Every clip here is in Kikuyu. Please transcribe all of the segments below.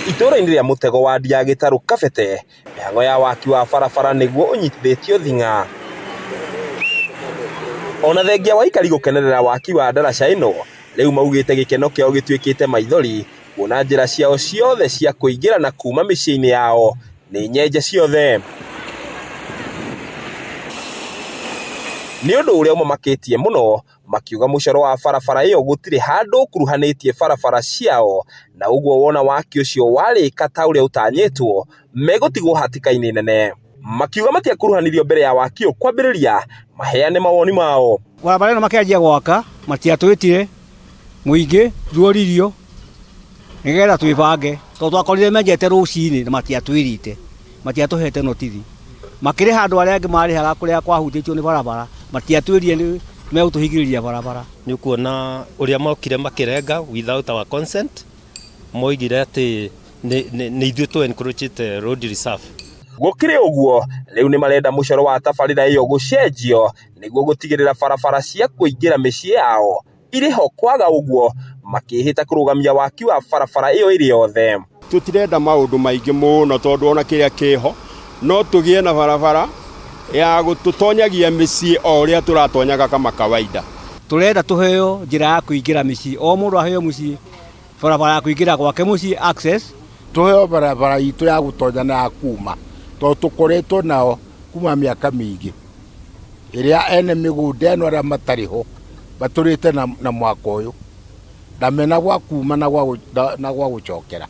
Itũũra-inĩ rĩa Mũtego wadi ya Gĩtarũ Kabete, mĩhang'o ya waki wa barabara nĩguo ũnyitithĩtio thing'a. Ona thengia wa aikari gũkenerera waki wa ndaraca ĩno, rĩu maugĩte gĩkeno kĩao gĩtuĩkĩte maithori kuona njĩra ciao ciothe cia kũingĩra na kuma mĩciĩ-inĩ yao nĩ nyenje ciothe. Nĩ ũndũ ũrĩa ũmamakĩtie mũno makiuga mũcoro wa barabara ĩyo gũtirĩ handũ ũkuruhanĩtie barabara ciao na ũguo wona waki ũcio warĩka ta ũrĩa ũtanyĩtwo megũtigwo hatĩka-inĩ nene. Makiuga matiakuruhanirio mbere ya waki ũyũ kwambĩrĩria maheane mawoni mao. Barabara ĩno makĩanjia gwaka matiatwĩtire mũingĩ ruoririo nĩgetha twĩbange tondũ twakorire menjete rũcinĩ na matiatwĩrite matiatũhete notithi. Makĩrĩha andũ arĩa angĩ marĩhaga kũrĩa kwahutĩtio nĩ barabara matiatwĩrire nĩ megũtũhingĩrĩria barabara. Nĩ ũkuona ũrĩa mokire makĩrenga without our consent, moigire atĩ nĩ ithuĩ tũ encroachĩte road reserve. Gũkĩrĩ ũguo, rĩu nĩ marenda mũcoro wa tabarĩra ĩyo gũcenjio nĩguo gũtigĩrĩra barabara cia kũingĩra mĩciĩ yao irĩ ho, kwaga ũguo makĩhĩta kũrũgamia waki wa barabara ĩyo ĩrĩ yothe. Tũtirenda maũndũ maingĩ mũno tondũ ona kĩrĩa kĩho no tũgĩe na barabara ya gũtũtonyagia mĩciĩ o ũrĩa tũratonyaga kama kawaida. Tũrenda tũheo njĩra ya kũingĩra mĩciĩ, o mũndũ aheo mũciĩ barabara ya kũingĩra gwake mũciĩ, access. Tũheo barabara itũ ya gũtonya na ya kuma tondũ tũkoretwo nao kuma mĩaka mĩingĩ ĩrĩa ene mĩgũnda ĩno arĩa matarĩ ho matũrĩte na mwaka ũyũ na mena gwa kuma na gwa gũcokera.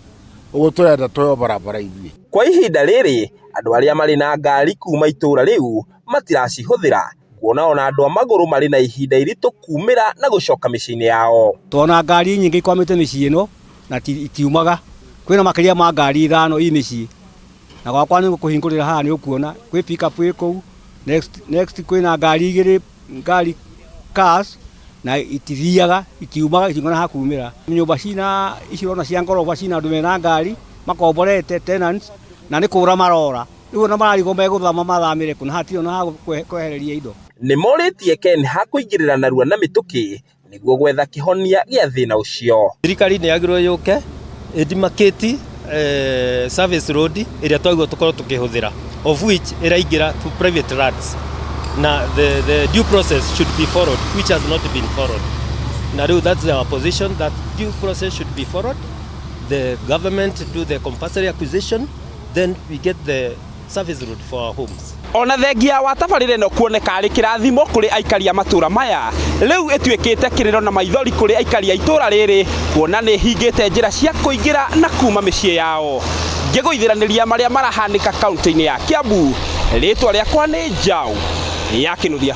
Ũguo tũrenda tũheo barabara ithuĩ. Kwa ihinda rĩrĩ andũ arĩa marĩ na ngari kuma itũũra rĩu matiracihũthĩra kuona ona andũ a magũrũ marĩ na ihinda iritũ kumĩra na gũcoka mĩciĩ-inĩ yao. Tuona ngari nyingĩ ikwamĩte mĩciĩ ĩno na itiumaga. Kwĩna makĩria ma ngari 5 i mĩciĩ na gwakwa nĩ ngũkũhingũrĩra haha nĩ ũkuona kwĩ pick-up ĩ kũu next kwĩna ngari 2 ngari cars na itithiaga itiumaga itingona ha kumĩra. Nyũmba cina ici ũrona cia ngoroba cina andũ mena ngari makomborete tenants na nĩ kũra marora rĩu ona mararigwo megũthama mathamĩre kũ na hatirĩ ona ha kwehereria indo. Nĩ morĩtie KENHA kũingĩrĩra narua na mĩtũkĩ nĩguo gwetha kĩhonia gĩa thĩna ũcio. Thirikari nĩ yagĩrĩirwo yũke ĩdemarcate service road ĩrĩa twagĩrĩirwo tũkorwo tũkĩhũthĩra, of which ĩraingĩra to private lands na the due process should be followed, which has not been followed. Na rĩu that's our position, that due process should be followed, the government do the compulsory acquisition, then we get the service road for our homes. Ona thengia wa tabarĩra ĩno kuoneka arĩ kĩrathimo kũrĩ aikari a matũũra maya, rĩu ĩtuĩkĩte kĩrĩro na maithori kũrĩ aikari a itũũra rĩrĩ kuona nĩ hingĩte njĩra cia kũingĩra na kuma mĩciĩ yao. Ngĩgũithĩranĩria marĩa marahanĩka kaunti-inĩ ya Kiambu, rĩtwa rĩakwa nĩ Njaũ ya Kĩnuthia.